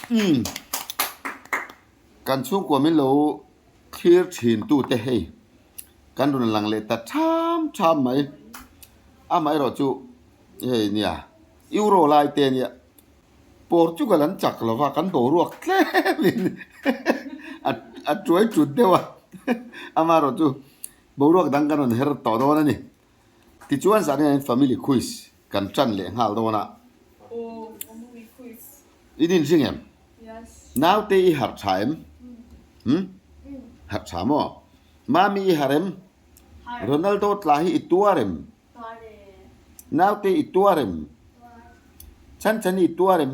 Umm kan chhungkua min lo thlir thin tute hei kan rawn lang leh ta tham tham mai amaherawh chu hei nia euro lai te ania Portugal an chak lo va kan boruak tlem in a tuai tut deuh a amaherawh chu boruak dang kan rawn her tawh dawn a ni. Tichuan zan hian family quiz kan tan leh nghal dawn a. I din hring em? Naute i harh tha em? Hm? Harh tha maw? Mami i harh em? Ronaldo tla hi i tuar em? Naute i tuar em? Chan chan i tuar em?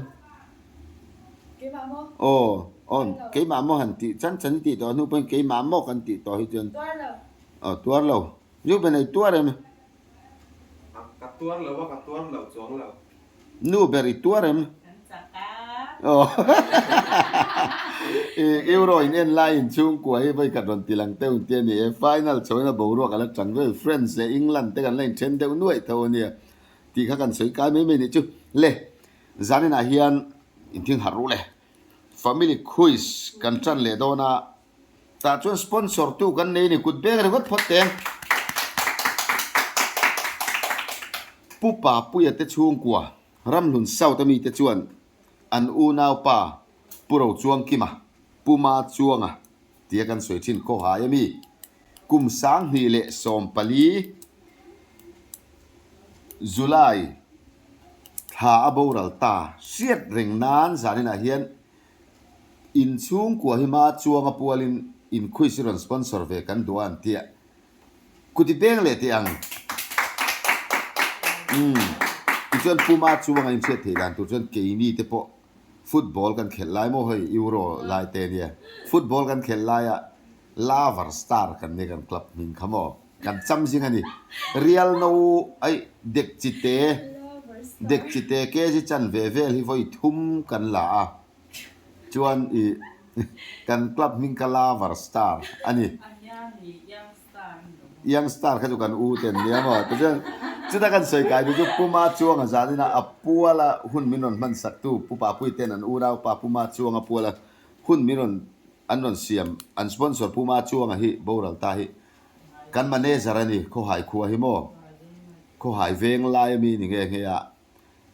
Aw, aw, keimah maw han tih, chan chan i tih tawh hnu pawhin keimah maw kan tih tawh hi chuan. Aw, tuar lo. Nu ber i tuar em? Ka tuar lo a, ka tuar lo chuang lo. Nu ber i tuar em? Aw Euro in en lai in chhungkua hi vawi khat rawn ti lang teuh in ti a ni e. Final chhoin a boruak a la chang viau. France leh England te kan la inthen deuh nuaih tho a nia tih kha kan sawi kai mai mai nih chu. Le, zaninah hian inthing harh ruh le. Family quiz kan tan leh dawn a. Tah chuan sponsor tu kan nei a ni, kut beng ringawt phawt teng. Pu Papuia te chhungkua Ramhlun South a mite chuan an unaupa Pu Rochuangkima, Pu Ma Chuanga tia kan sawi thin khawhai a mi kum 2014 July thla a boral ta hriat reng nan zaninah hian In chhungkua hi ma chuanga pualin in quiz hi rawn sponsor ve kan duh a an tia. Kuti peng leh teh ang. Umm. Tichuan Pu Ma chuanga in hriat theih dan tur chuan keini te pawh football kan khelh lai maw hei Euro lai te ania. Football kan khelh laia Lover Star kan nia kan club hming kha maw. Kan cham zing a ni. Real no aih dek chite dek chite kg chan ve vel hi vawi thum kan la a. Chuan i kan club hming kha Lover Star a ni. Young Star kha chu kan u ten nia maw. Tichuan chuta kan sawi kai chu Puma Chuanga zanin a a puala hun min rawn hman sak tu Pu Papui ten an unaupa Puma Chuanga puala hun min rawn an rawn siam an sponsor Puma Chuanga hi boral ta hi kan manager a ni Khawhai khua hi maw Khawhai veng lai ami ni nghe nghe a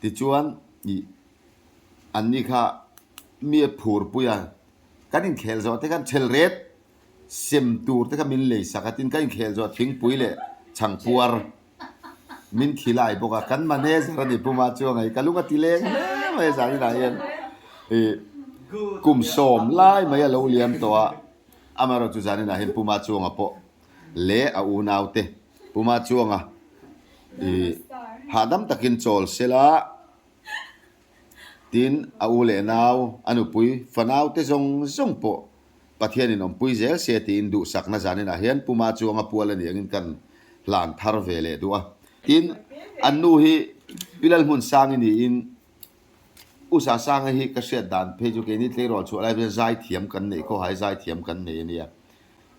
Tichuan ih anni kha mi a phur pui a, kan inkhel zawh te khan thel ret sem tur te kha min lei sak a, tin ka inkhel zawh thingpui leh chhangpuar min khilai bawk a, kan manager a ni Puma chuang a, ka lung a ti leng hle mai a zaninah hian ih kum sawm lai mai a lo liam tawh a, amaherawhchu zaninah hian Puma chuanga pawh leh a unaute Puma chuanga ih hahdam takin chawl sela tin a u leh nau a nupui fanaute zawng zawng pawh Pathianin awmpui zel se tiin duhsakna zaninah hian Puma chuanga pual a nih angin kan hlan thar ve leh duh a. Tin, an nu hi Pi Lalhmunsangi niin U Sasanga hi ka hriat dan phei chu keini tleirawl chhuah lai hian zaithiam kan neih khawhai zaithiam kan nei a nia.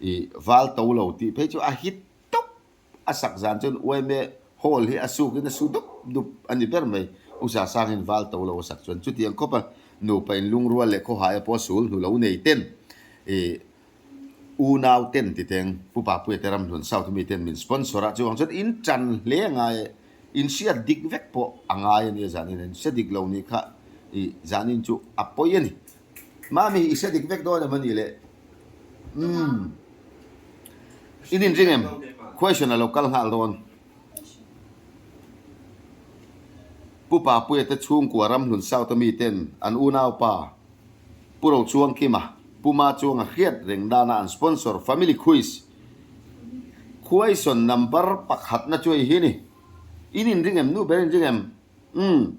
I val to lo tih phei chu a hit tawp a sak zan chuan uaime hall hi a suk in a su dup dup a ni ber mai. U Sasangin val to lo a sak chuan chutiang khawp a nupa in lungrual leh khawhai pawh sul hnu lo nei ten i unau ten ti teng Pu Papuia te Ramhlun South mi ten min sponsor a chuvang chuan in tan hle a ngai e. In hriat dik vek pawh a ngai a nia zanin in hre dik lo nih kha i zanin chu a pawi a ni. Mami hi i hre dik vek dawn em a nih le? Umm. In inring em? Question a lo kal nghal dawn. Pu Papuia te chhungkua Ramhlun South a mi ten an unaupa Pu Rochuangkima, Pu Ma Chuanga hriat reng dana an sponsor Family Quiz Question number pakhatna chu hei hi a ni. In inring em? Nu ber inring em? Umm.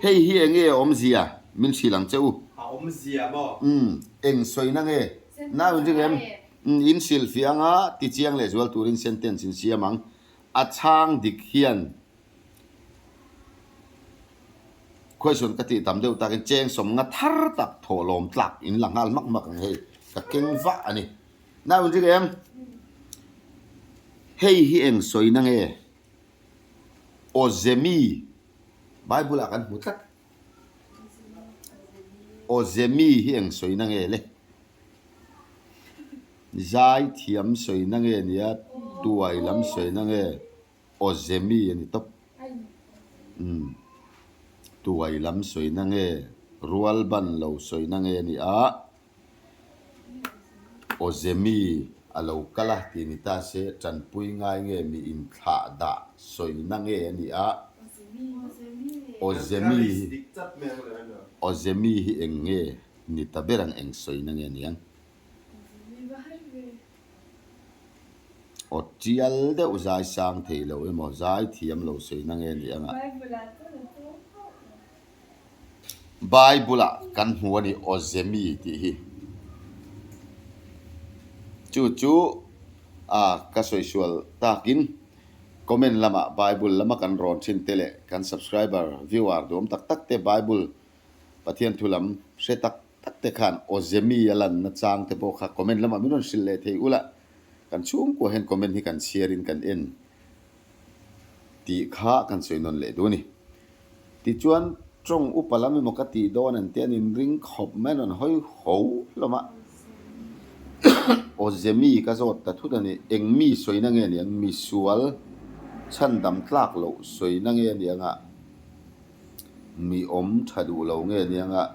Hei hi eng nge a awmzia? Min hrilh ang che u. A awmzia maw? Umm. Eng sawina nge? Nau inring em? Umm. In hrilh fiah anga tichiang leh zual turin sentence in siam ang. A chhang dik hian Question ka tih tam deuh takin cheng sawm nga thar tak thawhlawm tlak in la nghal hmak hmak ang hei. Ka keng vah a ni. Nau inring em? Hei hi eng sawina nge? Awzemi Bible ah kan hmu tlat. Awzemi hi eng sawina nge le? Zai thiam sawina nge nia tuai lam sawina nge Awzemi a ni tawp. Umm tuai lam sawina nge rual ban lo sawina nge a ni a. Awzemi a lo kal a tih ni ta se tanpui ngai nge mi inthlah dah sawina nge a ni a. Awzemi hi Awzemi hi eng nge ni ta ber ang eng sawina nge niang? Aw tial deuh zai sang thei lo emaw zai thiam lo sawina nge ni ang a? Bible ah kan hmu a ni Awzemi tih hi. Chu chu a ka sawi sual takin comment lamah Bible lama kan rawn thin te leh kan subscriber viewer duam tak tak te Bible Pathian thu lam hre tak tak te khan Awzemi a lanna chang te pawh kha comment lamah min rawn hrilh leh thei ula kan chhungkua hian comment hi kan chhiar in kan en tih kha kan sawi nawn leh duh a ni. Tichuan tawng upa lam emaw ka tih dawn an tia an inring khawp mai an rawn hawi ho hlawm a. Awzemi ka zawt ta thut a ni. Eng mi sawina nge niang? Misual chhandam tlak loh sawina nge niang a? Mi awm tha duh lo nge niang a?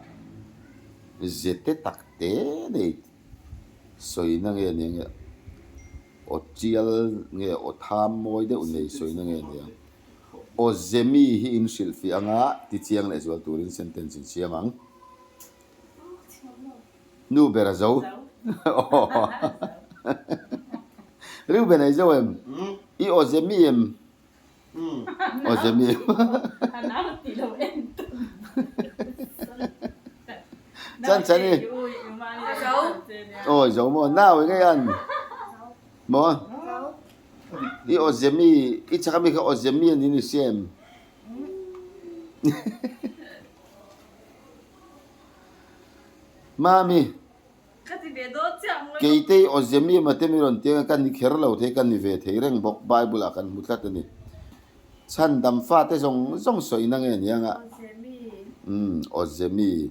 Zete tak te nei sawina nge niang e? Aw chial nge aw tham mawi deuh nei sawina nge niang? Aw Zemi hi in hrilhfiah anga tichiang leh zual turin sentence in siam ang. Nu ber a zo. Reuben a i zo em? I aw Zemi em? Aw Zemi em? Chan chan i. Aw i zo maw? Nau i ngei an. Maw? I aw Zemi, i chak ami kha aw Zemi a ni ni si em? Mami, Keitei aw Zemi emaw te mi rawn tiang a, ka ni kher lo thei, ka ni ve thei reng bawk, Bible ah kan hmu tlat a ni. Chhandam fate zawng zawng sawina nge ni anga? Umm, aw Zemi.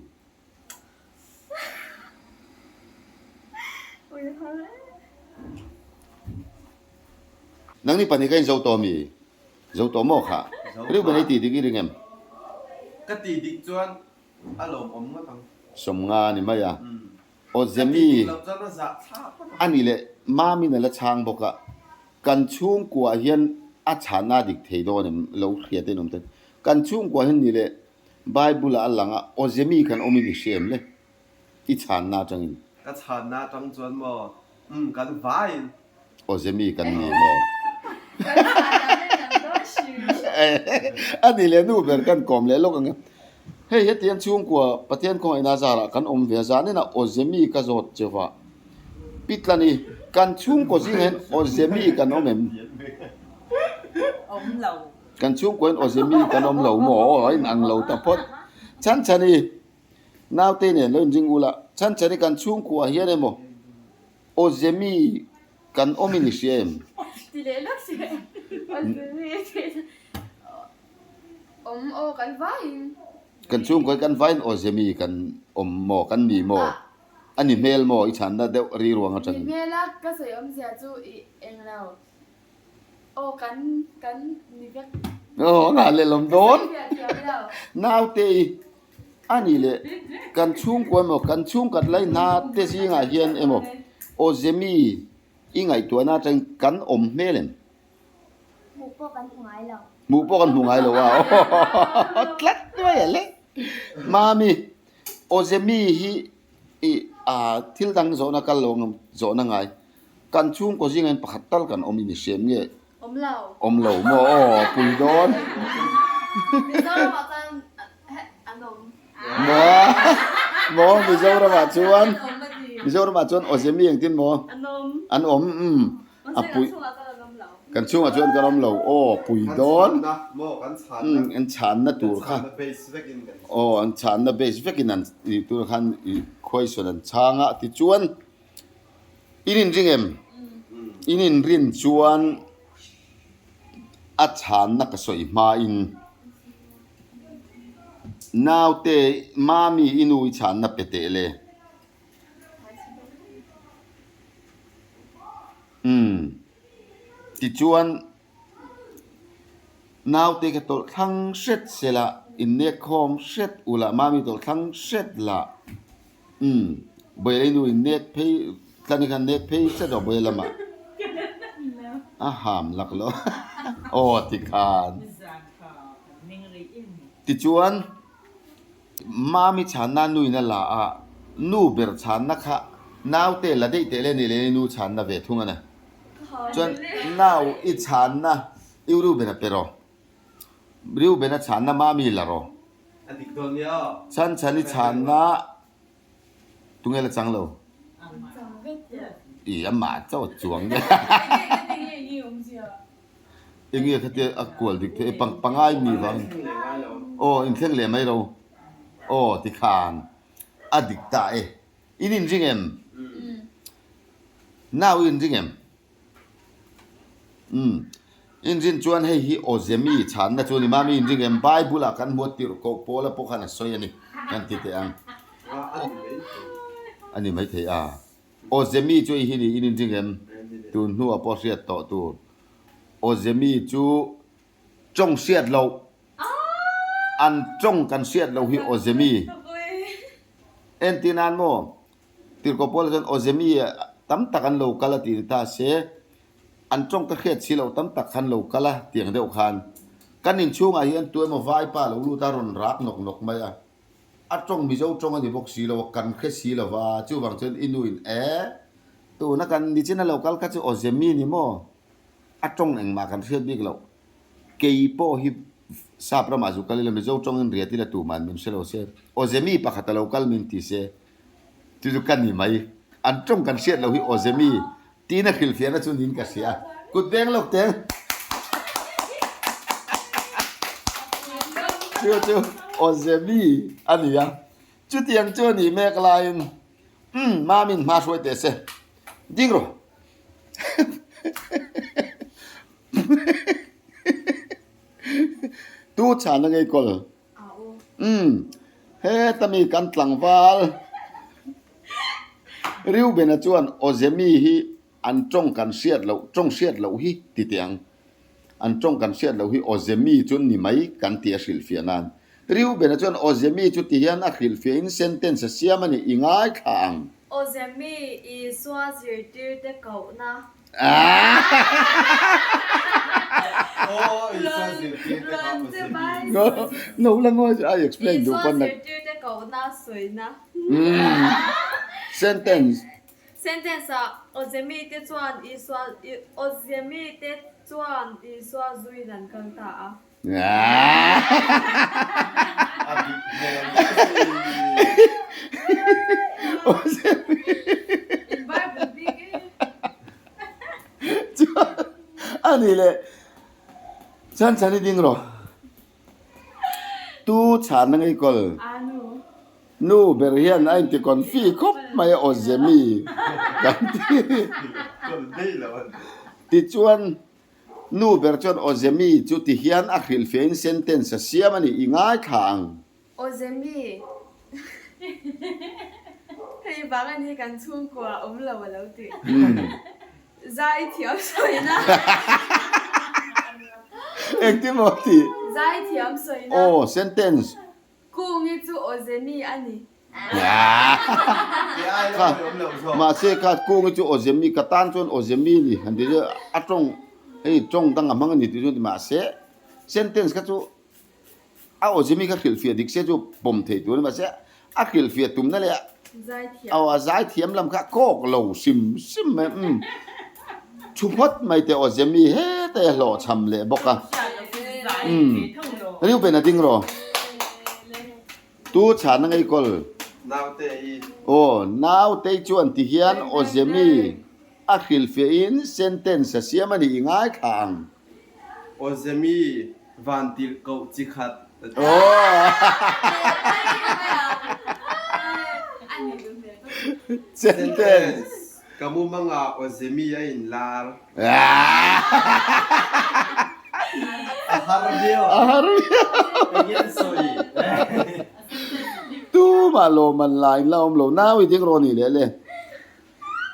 Nangni pahnih ka inzo tawh mi? Zo tawh maw kha? Reuben ei tih dik i ring em? Ka tih dik chuan a lawmawm ngawt ang. Sawmnga a ni mai a. Aw Zemi a nih leh Mamin a la chhang bawk a, kan chhungkuaah hian a chhanna a dik thei dawn em? Lo hriat in awm thei. Kan chhungkuaah hian nih leh Bible ah a lang a, aw Zemi kan awm in i hria em le? I chhanna atangin. Ka chhanna atang chuan maw? Umm, kan vaiin. Aw Zemi kan ni maw? A ni leh nu ber kan kawm leh lawk ang e. Hei hetiang chhungkua Pathian khawngaihna zarah kan awm ve a, zaninah aw Zemi ka zawt che va. Pitlani, kan chhungkaw zingah hian aw Zemi kan awm em? Awm lo. Kan chhungkua hian awzemi kan awm lo maw? Aw a inang lo ta phawt. Chhanchhani, naute nen lo inring ula, Chhanchhani kan chhungkua hian emaw awzemi kan awm in i hria em? Ti leh lawk si awzemi a ti awm aw kan vaiin. Kan chhungkua hi kan vaiin awzemi kan awm maw? Kan ni maw? A ni hmel maw? I chhanna deuh riruang atangin. Ni hmel a ka sawi awmzia chu i englo. Aw kan kan ni vek. Aw a leh lawm dawn. Naute i a ni leh kan chhungkua emaw kan chhungkat lai hna te zingah hian emaw aw Zemi i ngaihtuahna atangin kan awm hmel em? Hmuh pawh kan hmu ngai lo. Hmuh pawh kan hmu ngai lo a tlat mai a le. Mami aw Zemi hi i thil dang zawhna kal lo ang zawhna ngai. Kan chhungkaw zingah hian pakhat tal kan awm in i hriam nge? Awm lo. Awm lo maw? Aw pui dawn. Mizoramah chuan an awm. Maw? Maw Mizoramah chuan Mizoramah chuan Awzemi engtin maw? An awm. An awm umm. A pui. Kan chhungah chuan kan awm lo. Aw pui dawn. Umm an chhanna tur kha. Aw an chhanna base vekin an tur khan question an chhang a tichuan. In inring em? In inrin chuan a chhanna ka sawi hmain. Naute, Mami i nu i chhanna pe teh le. Umm. Tichuan, naute ka tawlh thlang hret se la, innek khawm hret ula, Mami tawlh thlang hret la. Umm. Bawiha i nu innek phei, tlani khan nek phei hret rawh Bawiha lamah. A ham lak lo. Aw tikhan. Tichuan, Mami chhanna nuin a la a, nu ber chhanna kha naute la daih teh le ni leh nu chhanna ve thung a ni. Chuan nau i chhanna i Reuben a pe rawh. Reuben a chhanna Mami la rawh. Chhan chhan i chhanna Tunge la chang lo? I amah chauh a chuang daih. Enge khatia a kual dik theih e pang pangai mi vang. Aw inthleng leh mai ro. Aw tikhan a dik ta e. In inring em? Nau i inring em? Umm. Inrin chuan hei hi Awzemi chhanna chu a ni. Mami inring em? Bible ah kan hmuat tirh koh Paula pawh khan a sawi a ni. Kan ti teh ang. A ni maithei a. Awzemi chu hei hi ni in inring em? Tun hnuah pawh hriat tawh tur. Awzemi chu tawng hriat loh. An tawng kan hriat loh hi Awzemi. Entir nan maw? Tirhkoh Paula chuan Awzemi tam tak an lo kal a tih ni ta se, an tawng ka hriat si loh tam tak khan lo kal a tiang deuh khan kan inchhungah hian tu emaw vaipa lo lut a rawn rak nawk nawk mai a, a tawng Mizo tawng a ni bawk si lo a, kan hre si lo va, chuvang chuan i nuin e tuna kan nichin a lo kal kha chu Awzemi ni maw? A tawng engmah kan hriat bik loh. Kei pawh hi Sap ramah zu kal ila Mizo tawngin riat ila tuman min hre lo se, Awzemi pakhat a lo kal min ti se, Chu chu ka ni mai. An tawng kan hriat loh hi Awzemi tiin a hrilhfiahna chu niin ka hria. Kut veng lawk teng. Chu chu Awzemi a ni a. Chutiang chu a nih mek laiin umm Mamin hma hruai teh se. Ding rawh. Tu chhana ngei kawl. Umm, heta mi kan tlangval Reuben-a chuan Awzemi hi an tawng kan hriat loh, tawng hriat loh hi ti teh ang. An tawng kan hriat loh hi Awzemi chu ni mai kan tih a hrilhfiah nan. Reuben-a chuan Awzemi chu ti hian a hrilhfiahin sentence a siam a ni, i ngaithla ang. Awzemi Isua zirtirte kohna. Isua zirtirte kohna sawina. Sentence. Sentence ah Awzemite chuan Isua Awzemite chuan Isua zuiin an kal ta a. A nih leh chhan chhan i ding rawh. Tu chhan a ngei kawl. Nu ber hian a inti confi khawp mai a Awzemi kan ti. Tichuan Nu ber chuan Awzemi chu ti hian a hrilhfiahin sentence a siam a ni, i ngaithla ang. Awzemi, Hei vang a ni kan chhungkua awm lo a lo ti. Zai thiam sawina. Engtin maw a ti? Zai thiam sawina. Aw, sentence. Kungi chu Awzemi a ni. Kha, mahse kha Kungi chu Awzemi, ka tan chuan Awzemi ni han ti chu a tawng, hei tawng dang a hmang a ni tih chu mahse sentence kha chu a Awzemi kha hrilhfiah dik se chu pawm thei tur a ni mahse a hrilhfiah tumna leh aw a zaithiam lam kha a kawk lo hrim hrim mai umm thu phawt mai teh Awzemi hetai a hlawhchham leh bawk a umm Reuben a ding rawh. Tu chhan a ngei kawl. Naute i. Aw, nautei chuan ti hian Awzemi a hrilhfiahin sentence a siam a nih i ngaithla ang. Awzemi van tirh koh chi khat a ti. Sentence. Ka mumangah Awzemi a inlar. A har viau. A har viau. Eng nge an sawi? Tumah lawmman la in la awm lo. Nau i ding rawh ni leh le.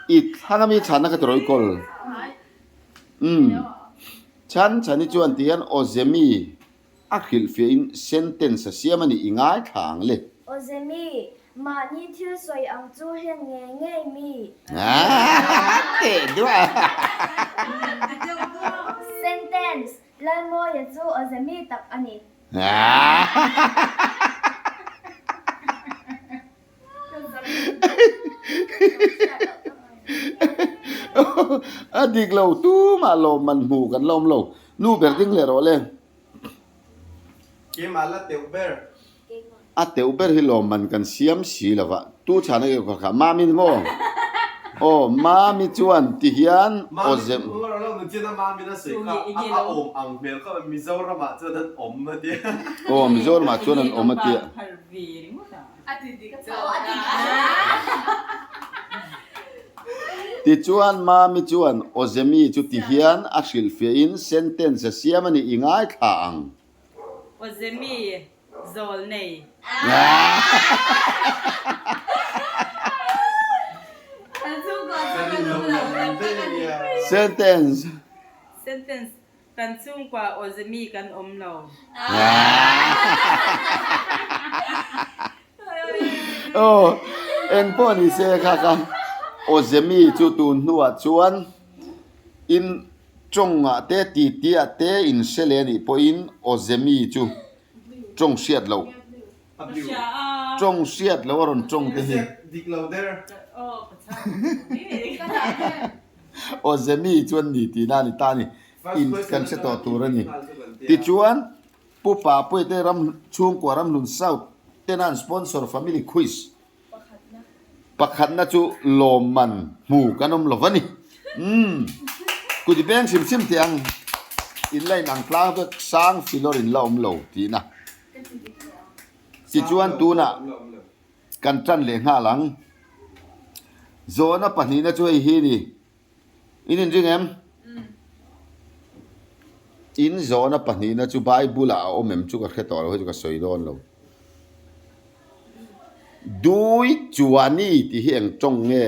I thlang ami chhanna ka ti rawih kawl. Umm. Chhan chhani chuan ti hian Awzemi a hrilhfiah in sentence a siam a nih i ngaithla ang le. Awzemi, mahni thil sawi ang chu hlen ngei ngei mi. Teh duah. Sentence, Lalmawia chu awzemi tak a ni. A dik lo tumah lawmman hmu kan la awm lo. Nu ber ding leh rawh le. Keimah la teuh ber. A teuh ber hi lawmman kan siam si lo va. Tu chhan a keu kha kha. Mami ni maw? Aw Mami chuan ti hian aw zem. Mami rawh lo nun chian a Mami na sawi kha a awm ang hmel kha Mizoramah chuan an awm a tia. Aw Mizoramah chuan an awm a tia. Tichuan Mami chuan Awzemi chu ti hian a hrilhfiahin sentence a siam a nih i ngaithla ang. Awzemi zawl nei. Sentence. Sentence Kan chhungkua Awzemi kan awm lo. Aw, eng pawh ni se kha kha Awzemi chu tun hnuah chuan in tawngah te titiah te in hre leh a nih pawhin Awzemi chu tawng hriat loh tawng hriat loh a rawn tawng te hi. Aw Zemi chuan ni tihna a ni ta a ni. In kan hre tawh tur a ni. Tichuan, Pu Papuia te ram chhungkua Ramhlun South tena an sponsor Family Quiz pakhatna chu lawmman hmu kan awm lo va ni. Umm, kut i peng hrim hrim teh ang. In la inang tlang vek sang filawr in la awm lo tihna. Tichuan tunah. Kan tan leh nghal ang. Zawhna pahnihna chu hei hi ni. In inring em? In zawhna pahnihna chu Bible ah a awm em chu ka hre tawh lo, hei chu ka sawi dawn lo. Dui Chuani tih hi eng tawng nge?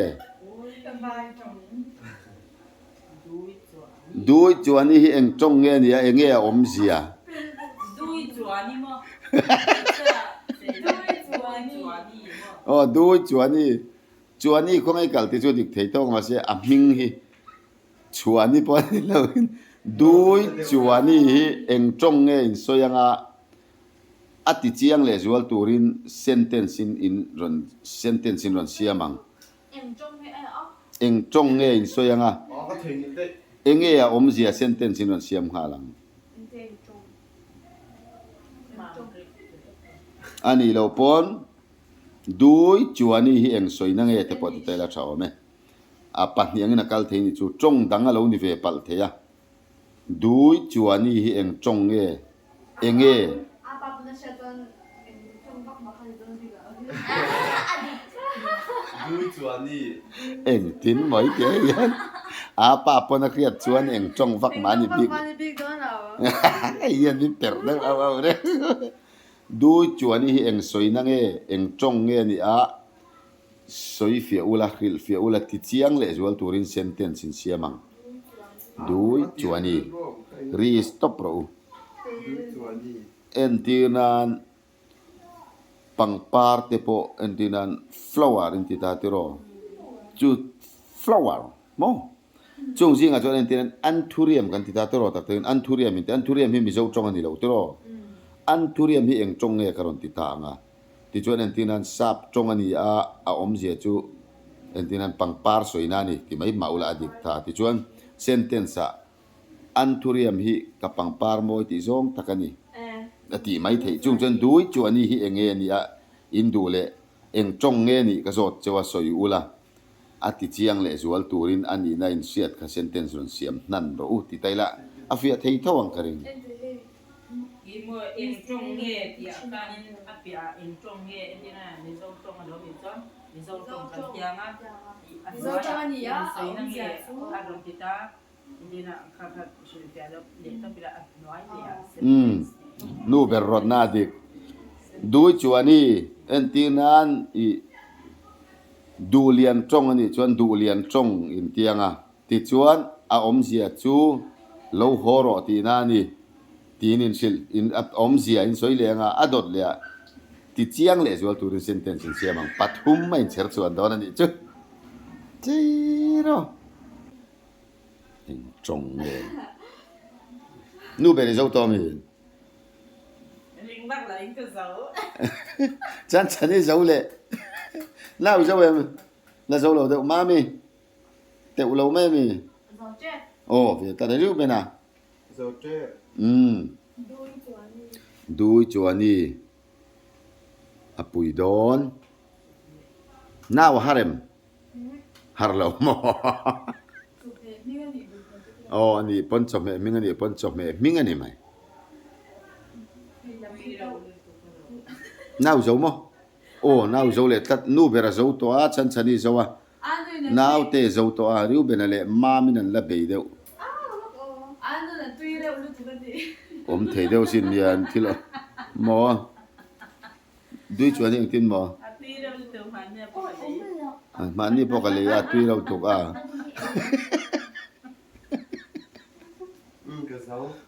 Dui chuani hi eng tawng nge nia enge a awmzia? Dui chuani maw? Aw dui chuani chuani khawngaih kal tih chu dik thei tawk mahse a hming hi chuani pawh a ni lo in dui chuani hi eng tawng nge in sawi anga a ti chiang leh zual turin sentence in in rawn sentence in rawn siam ang. Eng tawng nge in sawi anga? Enge a awmzia sentence in rawn siam nghal ang. A nih loh pawn Dui Chuani hi eng sawina nge te pawh ti ta ila tha awm e. A pahnih angin a kal thei ni chu tawng dang a lo ni ve palh thei a. Dui Chuani hi eng tawng nge? Enge? Dui Chuani. Engtin mai tih ai hian a pa pawn a hriat chuan eng tawng vak mah a ni bik. Hei hian min perh deuh auh auh reng. Dui Chuani hi eng sawina nge? Eng tawng nge a nih a? Sawi fiah ula, hrilh fiah ula, ti chiang leh zual turin sentence in siam ang. Dui chuani. Ri stop rawh u. Entir nan pangpar te pawh entir nan flower in ti ta tiraw? Chu flower maw? Chung zingah chuan entir nan anthurium kan ti ta tiraw tak takin anthurium in ti anthurium hi Mizo tawng a ni lo tiraw? Anthurium hi eng tawng nge ka rawn ti ta ang a? Tichuan entir nan sap tawng a ni a, a awmzia chu entir nan pangpar sawina a ni ti mai mah ula a dik ta. Tichuan sentence ah Anthurium hi ka pangpar mawi tih zawng tak a ni a tih mai theih. Chung chuan dui chu a ni hi eng nge a ni a, in duh leh eng tawng nge nih ka zawt cheu a sawi ula a ti chiang leh zual turin a nihna in hriat kha sentence rawn siam hnan rawh u ti ta ila a fiah thei tho ang ka ring. I maw eng tawng nge tih ah khanin a piah ah eng tawng nge entir a Mizo tawng a lo nih chuan Mizo tawng kan tiang a a hnuai ah eng sawina nge a rawn ti ta entir a kha kha hrilhfiah lo leh tawp ila a hnuai leh ah Umm nu ber rawtna a dik. Dui chuani entir nan ih Duhlian tawng a nih chuan Duhlian tawng intiang a. Tichuan a awmzia chu lo haw rawh tihna a ni tiin inhrilh in a awmzia in sawi leh anga a dawt leh a tichiang leh zual turin sentence in siam ang pathum a inchher chuan dawn a nih chu. Zero. Eng tawng nge? Nu ber i zo tawh ami? Ring vak lo in ka zo. Chan chan i zo leh. Nau i zo em? La zo lo deuh mami. Teuh lo mai ami? Zo tep. Aw ve ta riu ben a. Zo tep. Umm. Dui chuani. Dui chuani. A pui dawn. Nau a har em? Har lo maw? Aw a nih pawn chawhmeh hming a nih pawn chawhmeh hming a ni mai. Nau zo maw? Aw nau zo leh tlat nu ber a zo tawh a chhanchhani zo a naute zo tawh a Reubena leh Mamin an la bei deuh. Awm thei deuh sin nia an thil maw? Dui chuan hi engtin maw? Mahni pawh ka lei a, tui reuh tuk a.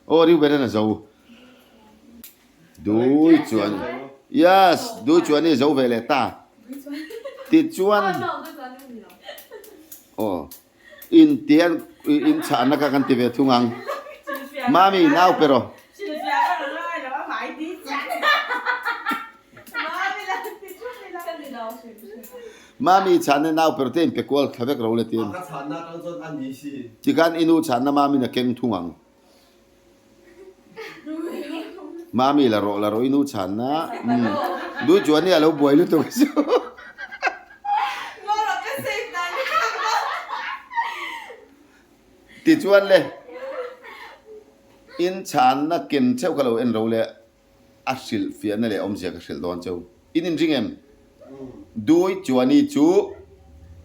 Aw Reuben-an a zo. Dui chuan Yes, dui chuan hi a zo ve leh ta. Tichuan Aw. In tian in chhahna kha kan ti ve thung ang. Mami, nau pe rawh. Mami chhahna nau pe rawh te in pe kual thla vek ro le tiin. Tikhan i nu chhahna Mami'n a keng thung ang. Mami la rawh la rawh i nu chhanna Dui chuan hi a lo buai lutuk a chu. Tichuan le in chhanna ken theuh kha lo en ro le. A hrilh fiahna leh awmzia ka hrilh dawn cheu. In inring em? Dui Chuani chu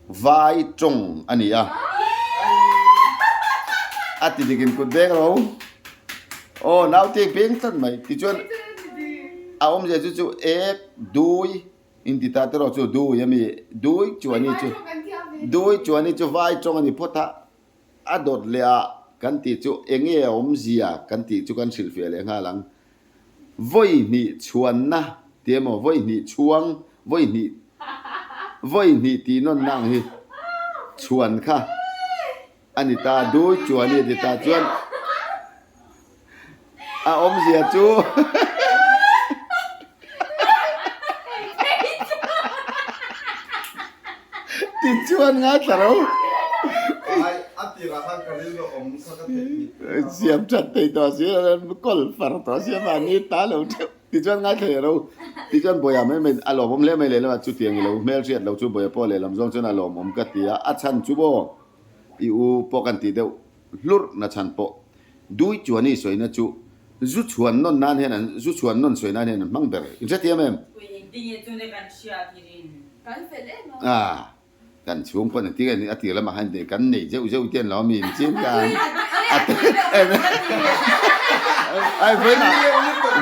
Vai tawng a ni a. A ti dik in kut beng ro. Aw naute beng tlat mai. Tichuan a awmzia chu chu ek dui in ti ta te rawh chu dui a mi. Dui Chuani chu Dui Chuani chu Vai tawng a ni phawt a. A dawt leh ah kan tih chu eng nge a awmzia kan tih chu kan hrilhfiah leh nghal ang. Vawi hnih chhuanna tih emaw vawi hnih chhuang, vawi hnih vawi hnih tih nawnna ang hi chhuan kha a ni ta, dui chuan i a ti ta chuan A awmzia chu Tichuan ngaithla ro. Siam that thei tawh si kawl far tawh si mahni ta lo theuh. Tichuan ngaithla leh ro. Tichuan Bawia mai mai a lawmawm hle mai lehlam a chutiang i lo hmelhriat lo chu Bawia pawh lehlam zawng chuan a lawmawm ka ti a, a chhan chu maw i u pawh kan tih deuh hlurh na chhan pawh Dui chuani sawina chu zu chhuan nawn nan hian an zu chhuan nawn sawi nan hian an hmang ber. In hrethiam em? Ui engtin nge chune kan hriat hi rin? Kan fel em a. Ah, kan chhung pawn engtin nge a tir lamah khan kan nei zeuh zeuh te an lo mi in chin khan a ai vawiinah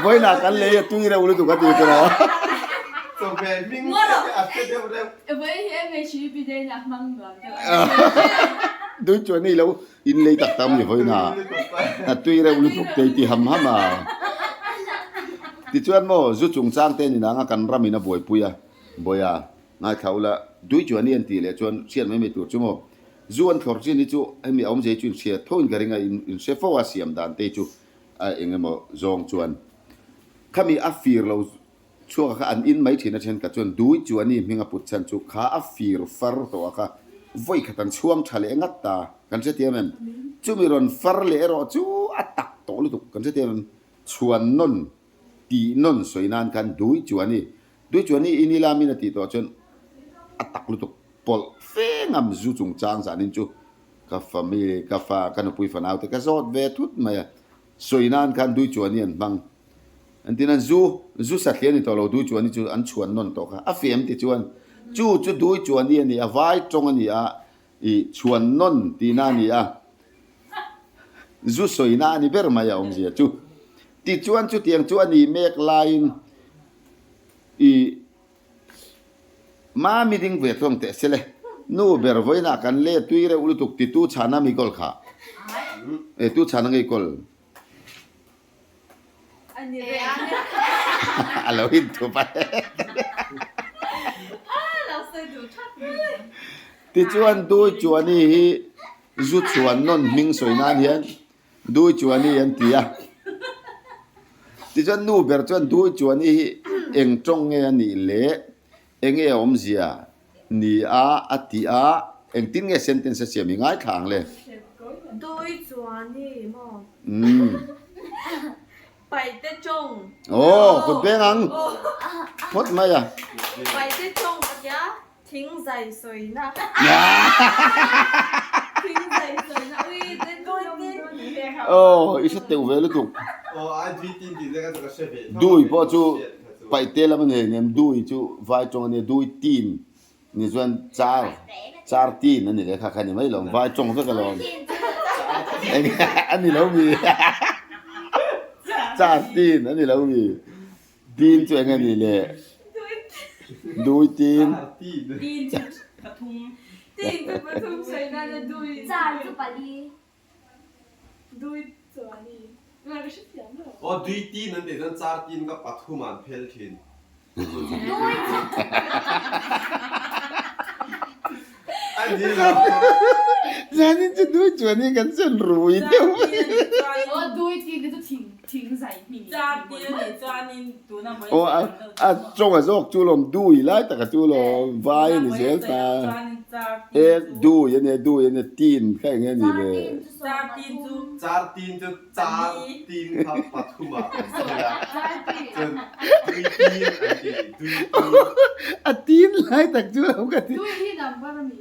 vawiinah kan lei a tui reuh lutuk a ti tur a. Chawhmeh hming te a hre deuh reuh. Vawiin hi MHEP day na hmang nuam deuh a. Dui chuan i lo In lei tak tam ni vawiin a, a tui reuh lutuk te i ti ham ham a. Tichuan maw, zu chungchang te ni nang a kan ram in a buaipui a, Bawia, ngaithla ula, dui chuan i an tih leh chuan hriat mai mai tur chu maw, zu an thlawr chin hi chu hemi a awmzia hi chu in hria tho in ka ring a, in hre fo a siam dan te hi chu a eng emaw zawng chuan khami a fir lo Chhuaka kha an in mai thin a thenkhat chuan Dui Chuani hming a put chhan chu kha a fir far tawh a kha vawi khat an chhuang tha leh ngat ta kan hrethiam em? Chumi rawn far leh erawh chu a tak tawh lutuk kan hrethiam em? Chhuan nawn tih nawn sawi nan khan Dui Chuani Dui Chuani in ila min a tih tawh chuan a tak lutuk pawlh fe ngam zu chungchang zanin chu ka family ka fa ka nupui fanau te ka zawt ve thut mai a sawi nan khan Dui Chuani an hmang. Entin an zu, zu satliah a ni tawh lo, dui chuan hi chu an chhuan nawn tawh kha. A fem ti chuan chu chu dui chuan hi a ni a, vai tawng a ni a, ih chhuan nawn tihna a ni a, zu sawina a ni ber mai a awmzia chu. Tichuan chutiang chu a nih mek laiin. I Mami ding ve thawng teh sele. Nu ber vawiinah kan le tui reuh lutuk ti tu chhana mi kawl kha. E tu chhana ngei kawl. A lo in thup a. Tichuan Dui Chuani hi zu chhuan nawn hming sawi nan hian Dui Chuani an ti a. Tichuan nu ber chuan Dui Chuani hi eng tawng nge a nih le, eng nge a awmzia ni a a ti a, engtin nge sentence a siam i ngaithla ang le? Dui Chuani maw? Umm. Paite tawng. Aw, kut beng ang phawt mai a. Paite tawng a tia. Thing zai sawina. Thing zai sawina. Ui, te dui tin. Aw, i hre teuh ve lutuk. Aw, a dui tin tih te kha chu ka hre ve tho. Dui pawh chu paih te lam a ni hlei nem, dui chu vai tawng a nia, dui tin ni chuan char, char tin a ni leh kha kha ni mai lo, vai tawng vek alawm. A ni lo mi. Char tin a ni lo mi. Tin chu eng a nih le? Dui tin. Tin chu pathum. Tin chu pathum sawi nan a dui. Char chu pali. Dui chu a ni. Ngai ka hrethiam lo. Aw dui tin an tih chuan char tin ka pathum ah an phel thin. Dui chu. A ni lo. Zanin chu dui chu a ni kan sen rui deuh mai. Aw dui tin te chu thing. Aw a tawng a zawk chu lawm dui lai tak a chu lawm vai a ni zel ta e dui a nia dui a nia tin kha eng nge ni le. Char tin chu char tin kha pathum ah an sawi a chuan dui tin an ti dui tin. A tin lai tak chu lawm ka ti. Dui hi number a mi.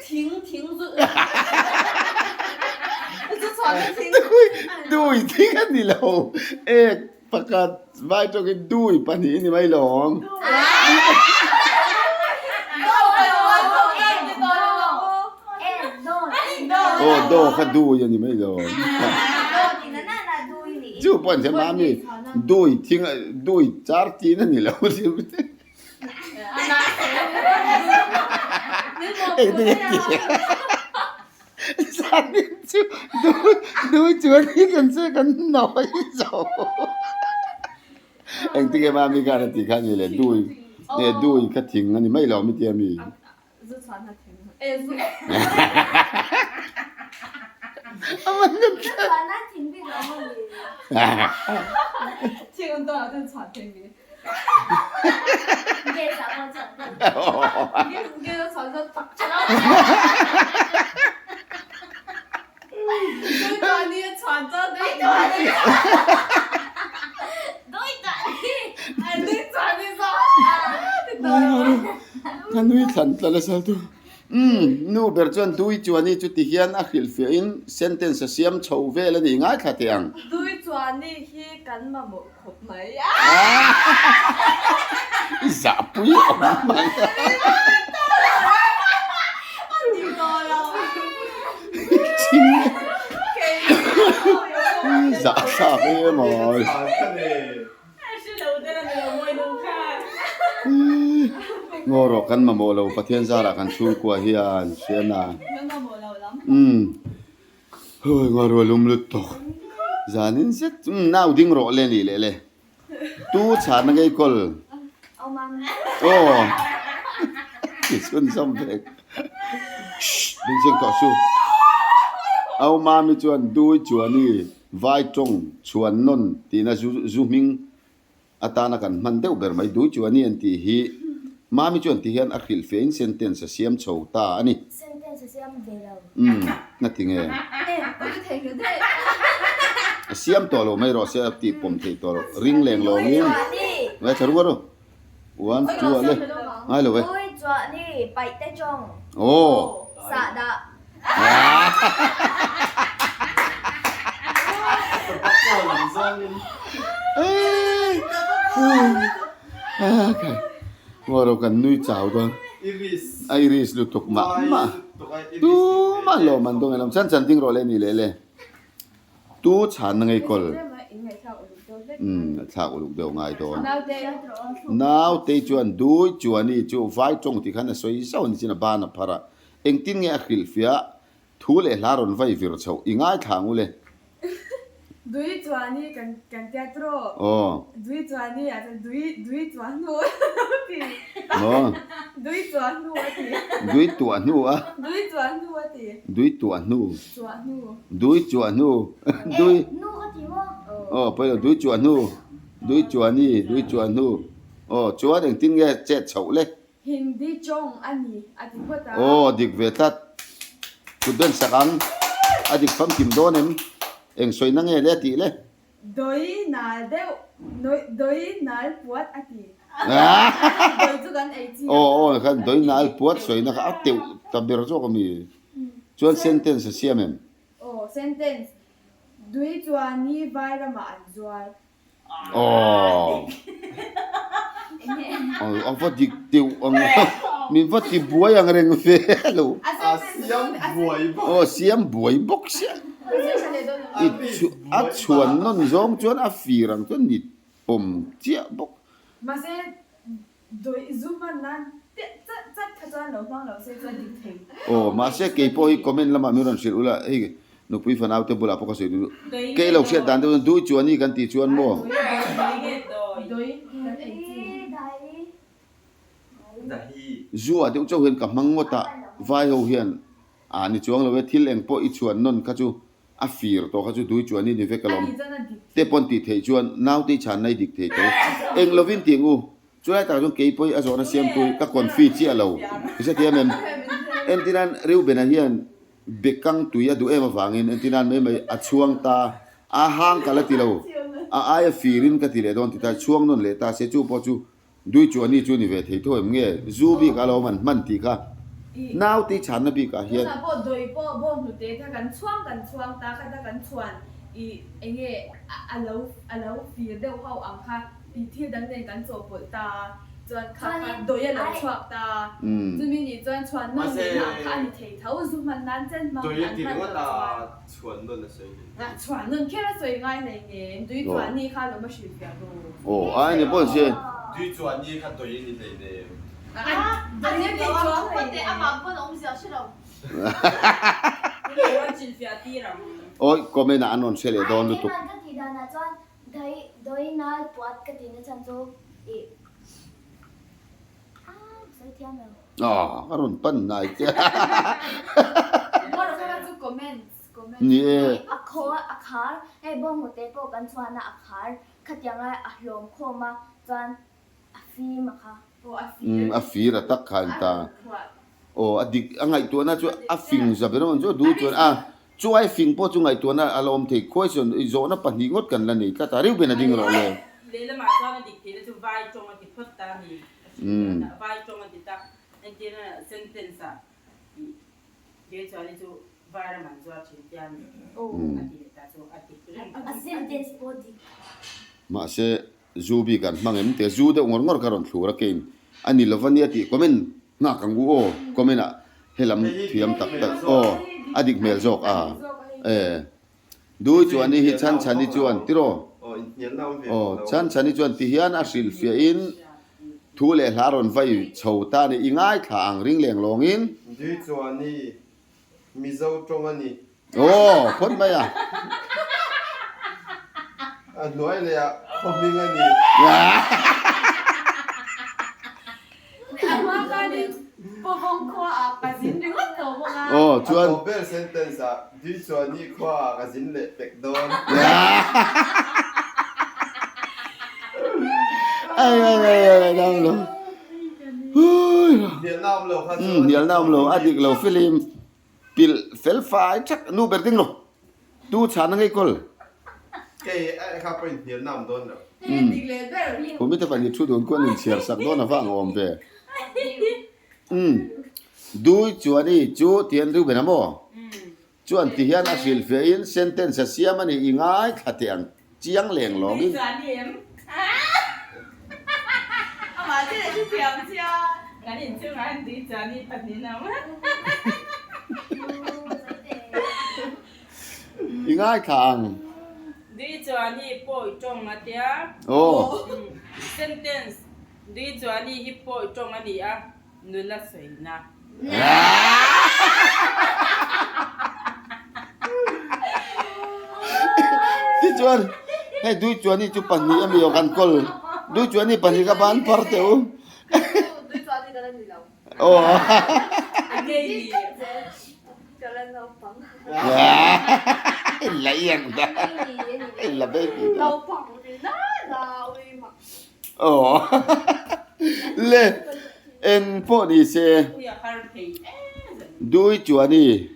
Thing thing zu zu chhuah na thing. Dui dui thing a ni lo ek pakhat vai tawkin dui pahnih a ni mai lawm. Aw do kha dui a ni mai lawm. Chu pawh an hre mami dui thing dui char tin a ni lo. Zanin chu dui chuan hi kan che kan nawi zo. Engtin nge mami khan a tih kha ni le dui nge dui kha thing a ni mai lo mi tia mi. Ka nui thlan tlat a sal tu. Umm, nu ber chuan Dui Chuani chu ti hian a hrilhfiahin sentence a siam chho vel a ni ngaithla teh ang. Dui Chuani hi kan mamawh khawp mai. I zahpui awm mang. I zah thlak em aw. Ngaw rawh kan mamawh lo Pathian zarah kan chhungkua hian hriana umm hui ngaw rual lum lut tawk zanin zet umm nau ding rawh le nih leh le tu chhana ngei kawl aw ti chhun zawm vek shh ding chiang tawh su au mami chuan dui chuani Vai tawng chhuan nawn tihna zu zu hming atana kan hman deuh ber mai dui chu a ni an tih hi Mami chuan ti hian a hrilh fein sentence a siam chho ta a ni. Sentence a siam ve lo. Umm, na ti nge? A siam tawh lo mai rawh se a tih pawm theih tawh lo. Ring leng lawngin. Ngaithla ru a ru. One, two ah le. Ngai lo e. Dui chuah ni paih te chawng. Aw. Sah dah. Ngaw ro kan nui chau dawn. A iris lutuk mah mah. Tumah lawm an dawng e lawm. Chan chan ding rawh le ni leh le. Tu chhan na ngei kawl. Umm a thlak uluk deuh ngai dawn. Nautei chuan Dui Chuani chu vai tawng ti khan a sawi zauh a ni chin a ban a phar a, engtin nge a hrilhfiah Thu leh hla rawn vai vir chhoh i ngaithla ang u le. Dui chuani kan kan tia tiraw? Aw. Dui chuani ah chuan dui dui chuan hnu a ti. Maw? Dui chuan hnu a ti. Dui tuah hnu a. Dui chuan hnu a ti. Dui tuah hnu. Chuah hnu. Dui chuah hnu. Dui. Eh, nu ka ti maw? Aw, pawi lo, dui chuah hnu. Dui chuani, dui chuah hnu. Aw, chuan engtin nge chet chhoh le? Hindi tawng a ni a ti phawt a. Aw a dik ve tlat. Kut ben sak ang. A dik famkim dawn em? Eng sawina nge le a tih le? Doi nal deuh, doi nal puat a ti. Doi chu kan ei chi a. Aw aw khan doi nal puat sawina kha a teuh ta ber zawk a mi. Chuan sentence a siam em? Aw sentence, Dui chuan ni vai ramah an zuar. Aww a va dik deuh ang a min va ti buai ang reng ve lo a siam buai bawk aw siam buai bawk sia i chu a chhuan nawn zawng chuan a fir ang chuan ni pawm chiah bawk mahse Dawih zu hman nan teh chat chat kha chuan lo hmang lo se chu a dik thei. Aw, mahse kei pawh hi comment lamah min rawn hrilh ula, hei nupui fanau te bulah pawh ka sawi duh duh. Kei lo hriat dan deuh chuan dui chu a ni kan tih chuan maw? Zu ah deuh chauh hian ka hmang ngawt a, vai ho hian ah ni chuang lo e, thil eng pawh i chhuan nawn kha chu a fir tawh kha chu dui chu a ni ni vek alawm. Te pawn tih theih chuan naute i chhanna i dik thei tho. Eng lovin tih ang u. Chulai takah chuan kei pawh hi a zawhna siamtu hi ka confi chiah lo. I hre thiam em? Entirnan Reuben-a hian bekang tui a duh em avangin entirnan mai mai a chhuang ta a hang ka la ti lo. A aia firin ka ti leh dawn ti ta chhuang nawn leh ta se chu pawh chu Dui chu ani chu ni ve thei tho em nge? Zu bik a lo man hman tih kha naute chhanna bikah hian. Tunah pawh dawi pawh bawng hnute kha kan chhuang kan chhuang ta kha ta kan chhuan i enge a lo a lo fir deuh ho ang kha i thil dang nen kan chawhpawlh ta chuan kha kha dawi a lo chhuak ta chumi nih chuan chhuan nawn lehna ang kha a ni thei tho zu hman nan chen hmang an hman loh chuan. Chhuan nawn a sawi hle. Chhuan nawn kher a sawi ngai hlei nem, tui chuan ni kha lawm a hrilh fiah tu. Aw, ai ni pawh si. Tui chuan ni kha tui a ni hlei nem. A ni lo a Khaw teh amah pawn a awmzia hre lo. An hrilh fiah tir ang. Awi, comment ah an rawn hre leh dawn lutuk. Keimah ka tih danah chuan dai dawi nal puat ka tihna chhan chu ih. Aw ka rawn pan hnai che Ni e. A khaw a khar hei bawnghnute pawh kan chhuan a a khar khatiang a a hlawm khawm a chuan a fim a kha. Umm a fir a tak kha an ta. Aw a dik a ngaihtuahna chu a fing za ber ang chu a duh chuan a Chuai fing pawh chu ngaihtuahna a la awm thei. Question, I zawhna pahnih ngawt kan la nei tlat a, Reuben a ding rawh le. Lehlamah chuan a dik theihna chu vai tawng a ti phawt ta a ni. A hrilh dan ah vai tawng a ti ta. Entirna sentence ah tih kei chuan hi chu vai ram an zuar thin tia ni a ti leh ta chu a dik reng. A sentence pawh dik. Mahse, zu bik an hmang em tia zu deuh ngawr ngawr kha rawn thlur a kein a ni lova nia tih comment nghak ang u aw comment ah helam thiam tak tak aw a dik hmel zawk a e dui chuan ni hi chhan chhan hi chuan tiraw aw chhan chhan hi chuan ti hian a hrilh fiah in thu leh hla rawn vai chho ta ni i ngaithla ang ring leng lawng in. Dui chuan ni Mizo tawng a ni. Aw, phawt mai a. A hnuai leh ah khaw hming a ni. A hma khanin Pawvawng khua ah ka zin ringawt tawh bawk a. Aw, chuan. A tawp ber sentence ah Duichuani khua ah ka zin leh pek dawn. Ai ai ai ai dam lo. Hnialna awm lo kha chu. Hnialna awm lo, a dik lo film pilh fel fai thak nu ber ding lo. Tu chhana ngei kawl. Kei kha pawhin hnialna awm dawn lo. Khumi te pahnih thu dun kuan inchhiar sak dawn ava ang awm ve. Dui chuan i chu tian Reuben a maw? Chuan ti hian a hrilh fe in sentence a siam a ni i ngaithla teh ang chiang leng lawng in. I ngaithla ang. chuan hi pawi tawng a tia. Aw. Sentence, Dui chuan hi pawi tawng a ni a, nula sawina. Tichuan, hei Dui chuan hi chu pahnih a mi aw kan kawl. Dui chuan hi pahnih ka ban phar teh u. Dui chuan hi ka la ni lo. Aw. Ka la naupang. La iang da. La baby da. Naupang ni na na ui mak. Aw. Le eng pawh ni se. Dui chuan i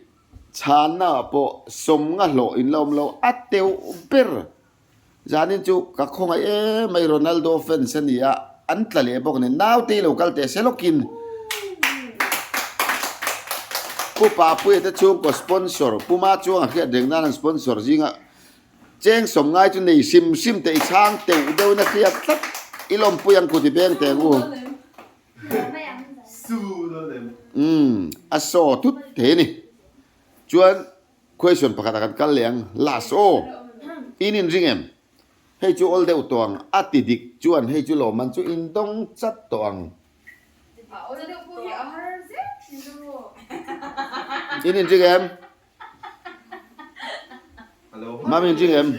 chhanna ah pawh sawmnga hlawh in la awm lo a teuh ber. Zanin chu ka khawngaih em mai Ronaldo fans a ni a, an tla leh bawk a ni. Naute i lo kal teh se lawkin Pu Papuia te chhungkaw sponsor Pu Ma Chuang a hriat reng nan an sponsor zinga cheng sawm ngai chu nei hrim hrim teh i chhang teuh deuhin a hriat tlat. I lawmpui ang kut i beng teh ang u. Umm a saw thut thei a ni. Chuan Question pakhat ah kan kal leh ang, last aw. In inring em? Hei chu awl deuh tawh ang, a ti dik chuan hei chu lawmman chu in dawng chat tawh ang. In inring em? Mami inring em?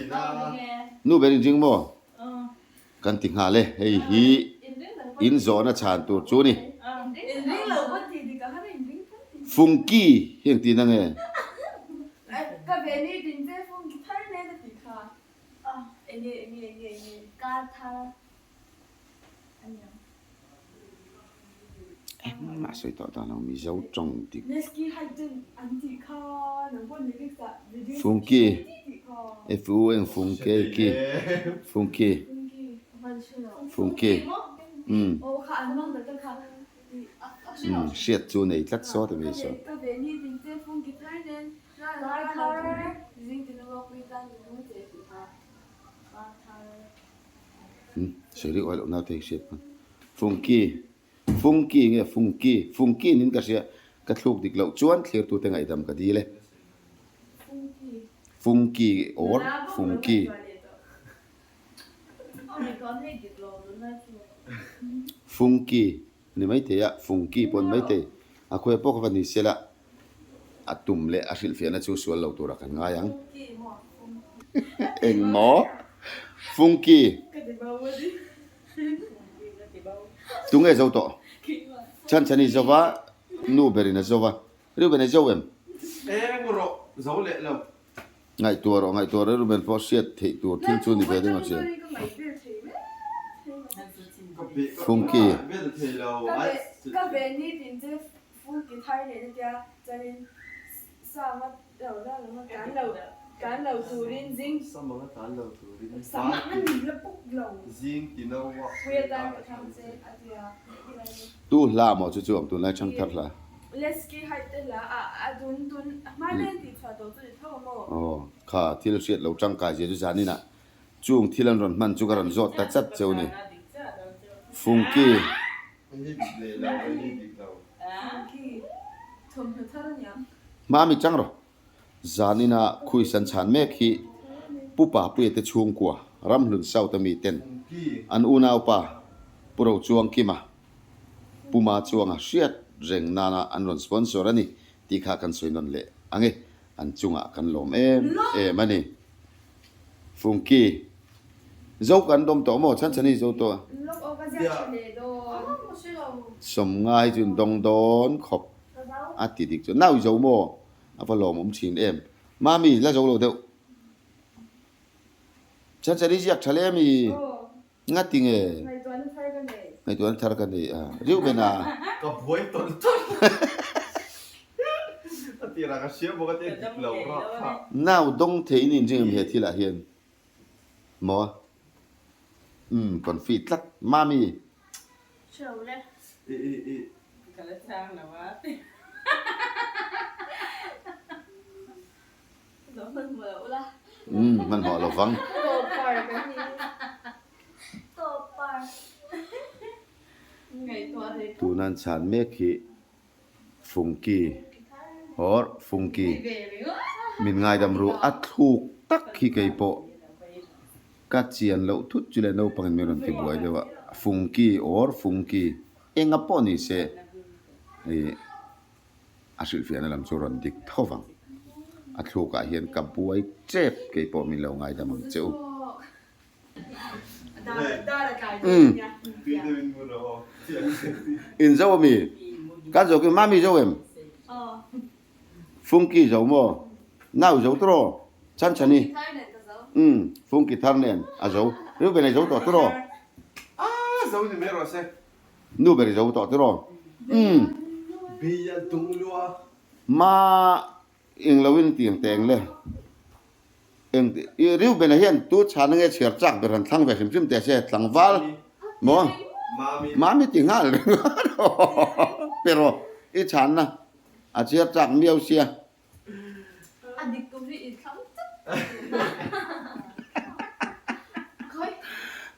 Nu ber inring maw? Kan ti nghal e, hei hi in zawhna chhan tur chu ni. Fungki hi engtin ange? Engmah sawi tawh dan lo Mizo tawng dik. Fungki F U eng fungke ki Fungki Fungki umm umm hriat chu nei tlat sawt a mi saw. Umm sawi rih uai loh naute hi hriat hman. Fungki Fungki nge Fungki Fungki niin ka hria ka thluk dik loh chuan thlirtute ngaihdam ka dil e. Fungki or Fungki. Fungki ni maithei a, Fungki pawh ni maithei. A khuai pawh kha va ni sela a tum leh a hrilhfiahna chu sual lo turah kan ngai ang. Engmaw? Fungki. Tunge zo tawh? Chhanchhani zo va, nu berin a zo va. Reuben a zo em? Eng rawh zo leh lo. Ngaihtuah rawh, ngaihtuah rawh Reuben pawh hriat theih tur thil chu ni ve deuh ang che. Fungki. Ka ve ni tin che fungki thar leh na tia chuanin Sanga lo la lo tlan lo tlan lo turin zing Samanga tlan lo turin Sama a ni la puk lo Zing ti no a Puia tan ka thlang che a tia Tu hla maw chu chu ang tunlai chhang thar hla. Lesky height te hla a a dun tun hma nen tih chhuah tawh chu ni tho a maw. Aw kha thil hriat lo tangkai zia chu zanin ah chung thil an rawn hman chu ka rawn zawt ta chat cheu ni. Fungki. Hmami chang rawh. Zanina khuisan chhan mek hi Pu Papuia te chhungkua Ramhlun South a mi ten an unaupa Pu Rochuangkima Pu Ma Chuanga hriat reng nana an rawn sponsor a ni tih kha kan sawi nawn leh ang e, an chungah kan lawm em em a ni. Fungki. Zo kan dawm tawh maw? Chhan chhan hi zo tawh a. Sawmnga hi chu in dawng dawn khawp a ti dik chu. Nau i zo maw? A va lawmawm thin em. Mami, la zo lo deuh. Chhan chhan hi ziak tha le mi. Ngati nge? Ngaihtuahna thar ka nei. Ngaihtuahna thar ka nei a. Reuben a. Ka buai tawlh tawlh. A tirah ka hria bawk a tia dik lo rah kha. Nau dawng thei in inring em he thilah hian? Maw? Umm confi tlat. Mami. Hre lo le. I i i. Ka la chhang lo a. Umm hmanhmawh lo vang. Tuna an chhan mek hi Fungki or Fungki min ngaidam ru a thluk tak hi kei pawh. Ka chian loh thut chu le naupangin min rawn ti buai deuh a, fungki or fungki enga pawh ni se ih a hrilhfiahna lam chu rawn dik tho vang. A thlukah hian ka buai tep kei pawh min lo ngaidam ang che u. In zo ami? Kan zo khi mami zo em? Fungki zo maw? Nau zo tawh rawh. Chan chani. Umm Fungki thar nen a zo. Ru ber i zo tawh tawh rawh. Ah zo ni mai rawh se. Nu ber i zo tawh tawh rawh. Umm. Bi a dung lua. Ma eng lo in tiang teng le. Eng i Reuben-a hian tu chhana nge chhiar chak ber han thlang ve hrim hrim teh se tlangval maw? Mami. Mami ti nghal ringawt pero i chhanna a chhiar chak miau sia. A dik tur hi i thlang tlat.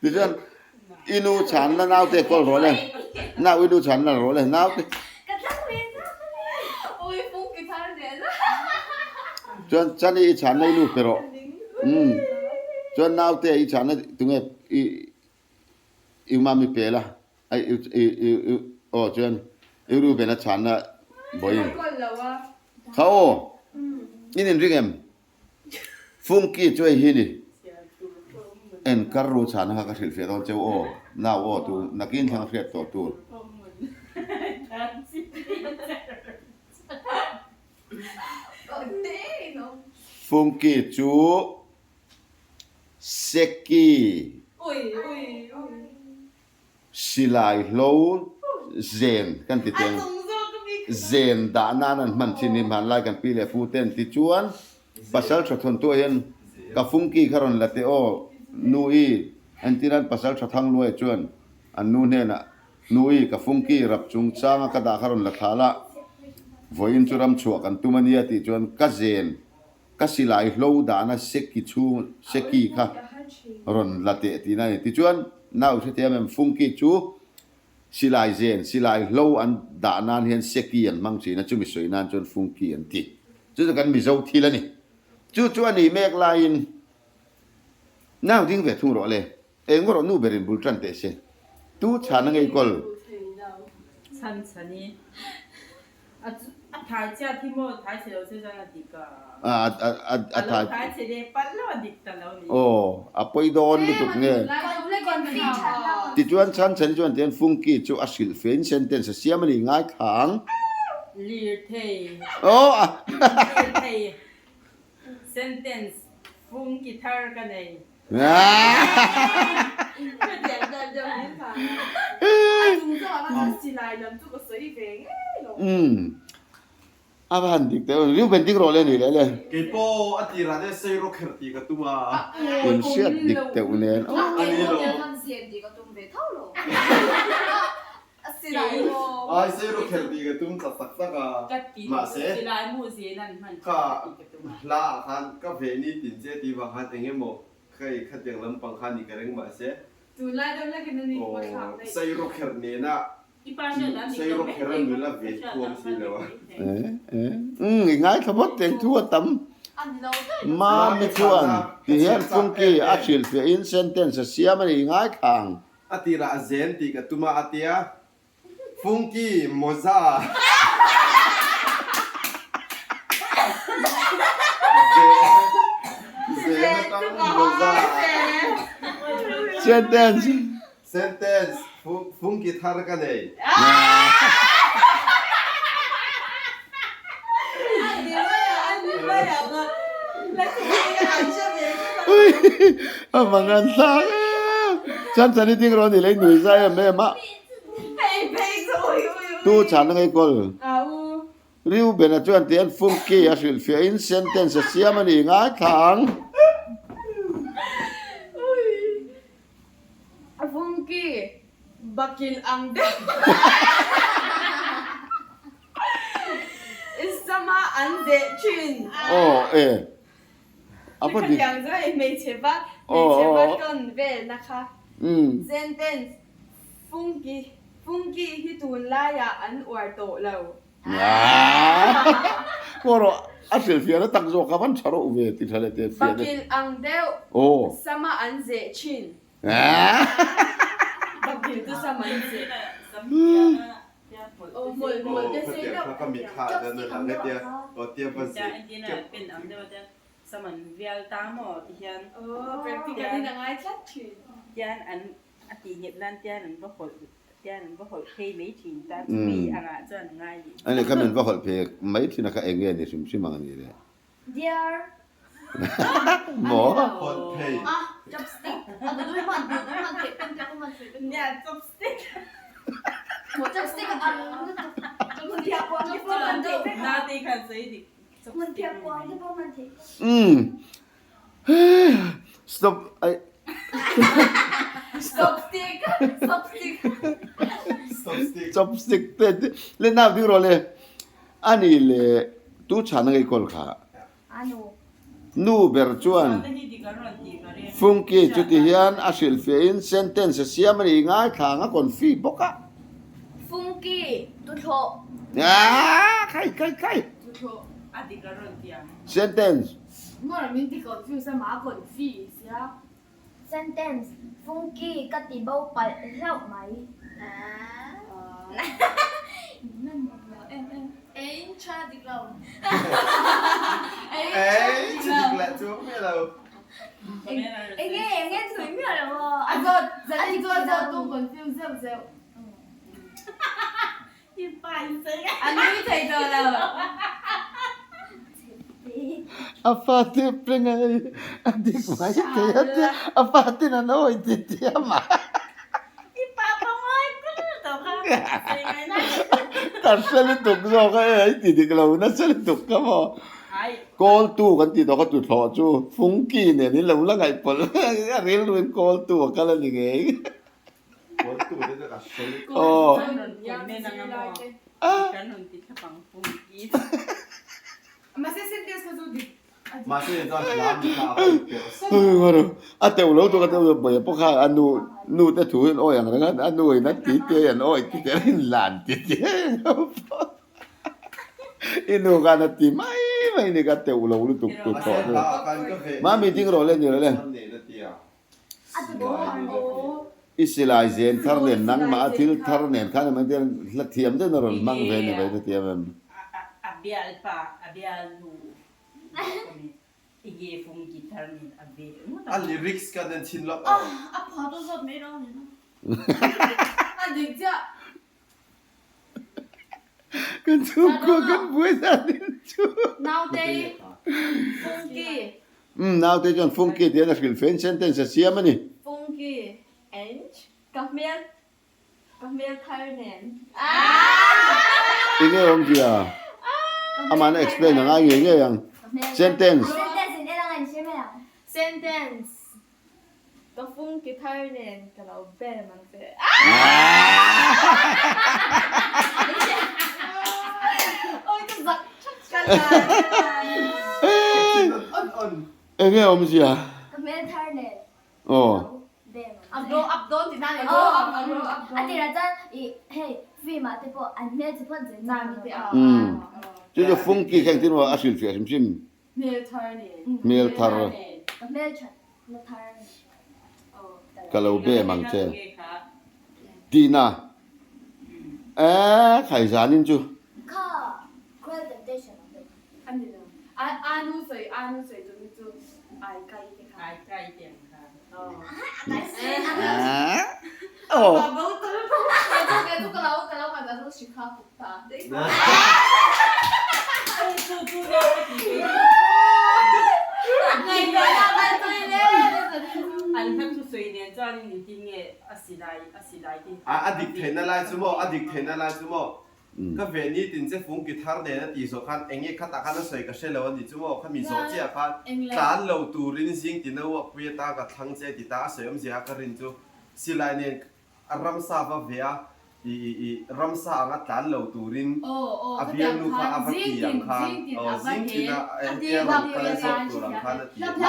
Tichuan I nu chhanna naute kawl rawh le. Nau i nu chhanna la rawh le naute. Ka thlang ve zak a ni. Ui fung ki thar nen. Chuan chani i chhanna i nu pe rawh. Umm. Chuan naute i chhanna tunge i i mami pe la. Ai i i i aw chuan i Reuben a chhanna vawiin. Kha aw. In inring em? Fungki chu hei hi ni. En kar ru chhana kha ka hrilh fiah dawn cheu aw. Nau aw tu nakin thlang a hriat tawh tur. Fungki chu Seki. Silai hlo zen kan ti teng. Zen dah nan an hman thin hi hmanlai kan pi leh pu ten ti chuan pasal tha thawn tuah hian ka fungki kha rawn la teh aw nu i entir an pasal tha thang luai chuan an nu hnenah nu i ka fungki rap chung changa ka dah kha rawn la thla la vawiin chu ram chhuah kan tum ania tih chuan ka zen Ka silai hlo dahna seki chhung seki kha rawn la teh tihna a ni. Tichuan, nau hrethiam em Fungki chu silai zen, silai hlo an dah nan hian seki an hmang thin a, chumi sawi nan chuan Fungki an ti. Chu chu kan Mizo thil a ni. Chu chu a nih mek laiin nau ding ve thung rawh le. Eng rawh nu berin bul tan teh se. Tu chhana ngei kawl. Chhan chhan i a thai chiat hi maw thai chhe lo che chuan a dik a. A A lo thai chhe ve palh lo a dik ta lo ni. Aw a pawi dawn lutuk nge. Tichuan chhan chhan hi chuan tihian Fungki chu a hrilh fe in sentence a siam a ni ngaithla ang. Lirthei. Aw a. Lirthei sentence Fungki thar ka nei. A va han dik teh Reuben dik rawh le ni leh le. Keipawh a tirah te sei rawk kherh tih ka tum a. In hriat dik teuh nen a ni lo. Ai sei rawk kherh tih ka tum ta tak tak a. Mahse kha hla ah khan ka ve ni tin che tih vang khan eng emaw Hei khatiang lampang kha ni ka ring mahse aw sairawkherh nena sairawkherh a nula ve thuam si lo a. Umm i ngaithla phawt teng thu a tam. Mami chuan ti hian Funky a hrilhfiah in sentence a siam a ni i ngaithla ang. A tirah a zen tih ka tum a a tia Funky mawza Zen atang mawza Sentence Sentence Funky thar ka nei. A mang an thlak em. Chan chani ding rawh ni lei nui zai em em a. Tu chhan a ngei kawl. Reuben-a chuan ti an Funky a hrilhfiah in sentence a siam a ni ngaithla ang. Funky bakil ang deuh. I sama an zeh thin. Aw e. A va dik. Khatiang chu hei hmeichhe va hmeichhe va tawn velna kha. Sentence, Funky Funky hi tunlaiah an uar tawh lo. Pawh rawh. A hrilhfiahna tak zawk a van tha reuh ve ti tha leh teh fiah deuh. Bakilh ang deuh sama an zeh thin. Bakilh chu sama an zeh. Aw hmawlh hmawlh te sei deuh Ka mitthla ah chuan a lang hetia aw tia va zeh keuh. Saman vial ta maw ti hian. Aw practical in a ngai tlat thin. Tian an A tih nghet nan tian an va hawlh tian an va hawlh phei mai thin ta chumi angah chuan a ngai leh. Ani kha min va hawlh phei mai thin a kha eng nge ni hrim hrim ang a ni le. Dear. Maw? Hawlh phei. A chopstick a duh duh hman duh duh hman theih pen te pawh hman theih vek. Nia chopstick. Maw chopstick a ang lutuk. Chopstick pawh hman theih vek. Naute khan sawi dik. Hmun phiah kuang te pawh hman theih vek. Umm. Stop ai. Stop stick. Stop stick. Stop stick. Chopstick te le nau ding rawh le. Ani le tu chhan a ngei kawl kha. Anu. Nu ber chuan Funky chuti hian a hrilhfiah in sentence a siam a ni ngaithlang a confi bawk a. Funky tuthlawh. Aaa khai khai khai. Tuthlawh. A dik a rawn ti ang. Sentence. Mawr min ti confuse a mah a confi sia. Sentence, Funky ka ti bo palh hlauh mai. Ein tha dik lo. Ein tha dik leh chu miah lo. Enge enge thui miah lo aw. A zawt zan in chu a zawt tum confuse zeuh zeuh. A nui thei tawh lo. A fate peng a hei a dik mai thei a tia a fatin an awi ti thiam a. Ka hre lutuk zawk a hei ti dik lo nasa lutuk ka maw. Kawltu kan tih tawh kha tuthlawh chu Fungki nen in lo la ngaihpawlh a rilruin kawltu a kal a ni ngei. A teuh lo tuk a teuh lo bawiha pawh kha a nu nu te thu hi an awi ang reng a a nu in a ti te an awi ti te an inlan ti te i nu khan a ti mai mai ni kha teuh lo lutuk tur tawh chu mami ding rawh le ni rawh le. I silai zen thar nen nangmah a thil thar nen khan emaw tia hla thiam deuhin a rawn hmang ve ni mai ka ti em em. A bialpa a bialnu i ge fung guitar nen a ve ngawt ang. A lyrics ka nen chhin lawk aw. A phuah tu zawt mai lo ni no. A dik chiah. Kan chhungkua kan buai dan in chu. Nautei Fungki. Umm nautei chuan Fungki tihian a hrilh fein sentence a siam a ni. Fungki eng ka hmel ka hmel thar nen. Enge awmzia? Amahna explain a ngai ngei ngei ang. Sentence. Sentence in en anga in hre mai ang. Sentence. Ka fung ki thar nen ka lo bem ang che. Oi ka zak that ka lai. Enge awmzia? Ka hmel thar nen ka lo bem ang che. A grow up dawn tih nan a grow up a grow up dawn. A tirah chuan i hei film ah te pawh an hmel chi phawt zel nan te a. Chu chu fung ki kha engtin maw a hrilhfiah hrim hrim. Hmel thar nen. Hmel thar. Ka hmel that na thar nen. Ka lo bem ang che. Tina. Eeh khai zanin chu. Kha cruel temptation ang deuh. A ni lo. A a nu sawi a nu sawi tum hi chu ai kai te kha. Ai kai te ang kha. Aw. Ka bo tel tawh. Kei chu kei chu ka lo ka lo ngaihtuah chu Shikha Gupta. A dik theihna lai chu maw, a dik theihna lai chu maw, ka ve ni tin che fung ki thar nen a tih zawh khan eng nge khatah khan a sawi ka hre lo a ni chu maw, khami zawh chiah khan tlan lo turin zing tina uakpui ata ka thlang che ti ta a sawi awmzia a ka rin chu silai nen A ramsa va ve a, i i i ramsa anga tlan lo turin a bialnu kha a va ti ang khan, aw zing tina hetia rawn kal zawk tur ang khan a ti a.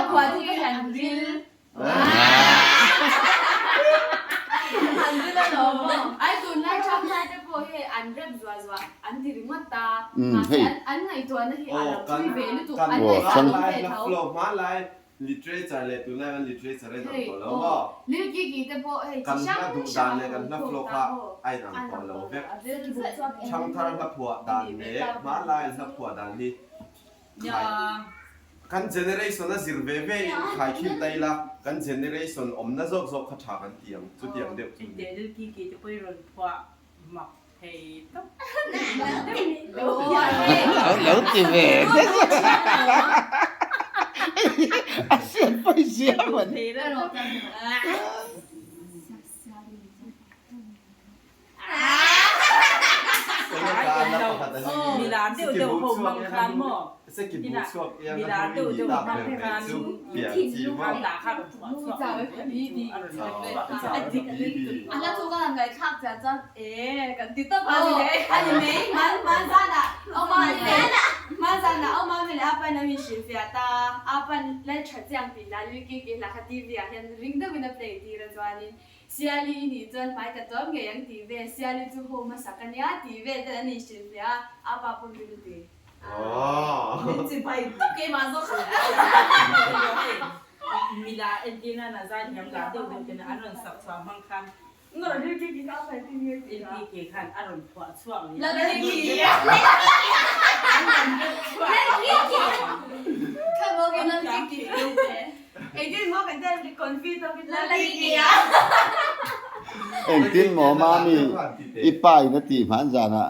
pawh hi an rap zuah zuah an ti ringawt ta. Mahse an ngaihtuahna hi a lo thui ve lutuk, an ngaihtuah awm ve tho. Hmanlai literature leh tunlai kan literature a inang tawh lo maw? Lil Kiki te pawh hei chi Kan hla hrang duh hrang dan a leh kan hla hawn flow khawm kha ta maw? a inang A tawh lang lo tawh lo vek. a zel zel Ṭhangthar hla phuah dan leh hmanlai hla phuah dan hi khai kan generation a zir ve ve in khai khim ta ila kan generation awmna zawk zawk kha ṭha kan ti ang chutiang deuh chu ni. Lil Kiki te pawh i rawn phuah mak thei tawp. Lo ti ve a hriat pawi zia man. Milar deuh deuh ho hmang khan maw tina milar deuh deuh hmang khan thinlung dah kha rawn chhuah chhuak a rawn chhuak a dik A hla chu ka han ngaihthlak chiah chuan e kan ti tawp a ni leh a ni mai hman hman zanah hman zanah awma hmel a pan a mi hrilhfiah ta a pan laltha chiang tih lah lilki ke hla kha TV ah hian ring deuhin a play tir a chuanin Siali i nih chuan hmai ka tuam ngei ang tih vel, Siali chu ho hmasa ka nia tih vel ten an inhrilh hle a, a pa pawn min ti. Min chi pai tawp keimah zawk. Mila entir nan a zai thiam lah deuh deuh ten an rawn sak chhuah hmang khan Lilkiki kha a pai tin nge tih a. Lilkiki khan a rawn phuah chhuak ni. Lalkiki. Lalkiki. Kha maw ke Lalkiki. Engtin maw kan tel confi tawk in Lalkiki a. Engtin maw mami i pa in a tih hman zanah.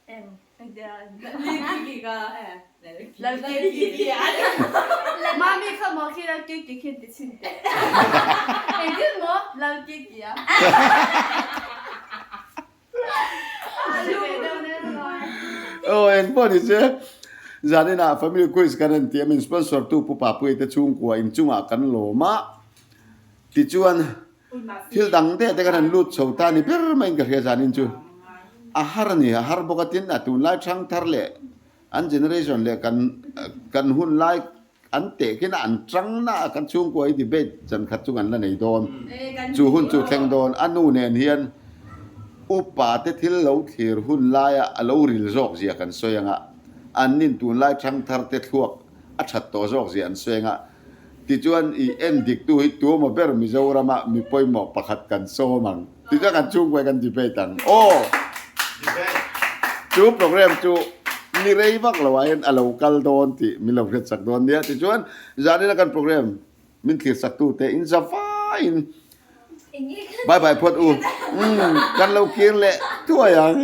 Eng Lalkiki ka Lalkiki a. Mami kha maw khi Lalkiki khi an ti chhin teh. Engtin maw Lalkiki a. Aw eng pawh ni se zaninah family quiz kan rawn tih a min sponsor tu Pu Papuia te chhungkua inchungah kan lawm a tichuan thil dang deuh te kan rawn lut chho ta ni ber maiin ka hria zanin chu a har a ni a har bawk a tin a tunlai thangthar leh an generation leh kan kan hun lai An tehkhin a, an tang na a, kan chhungkua hi debate chan khat chu kan la nei dawn. Chu hun chu thleng dawn. A nu nen hian upa te thil lo thlir hun laia a lo ril zawk zia kan sawi ang a, an nin tunlai thangthar te thluak a that tawh zawk zia an sawi ang a. Tichuan i en diktu hi tuemaw ber Mizorama mi pawimawh pakhat kan sawm ang. Tichuan kan chhungkua hi kan debate ang. Aw! Chu program chu ni rei vak lo ah hian a lo kal dawn tih min lo hriat sak dawn nia. Tichuan zanina kan program min thlir sak tu te in za vaiin bye bye phawt u. Umm kan lo kir leh thuai ang.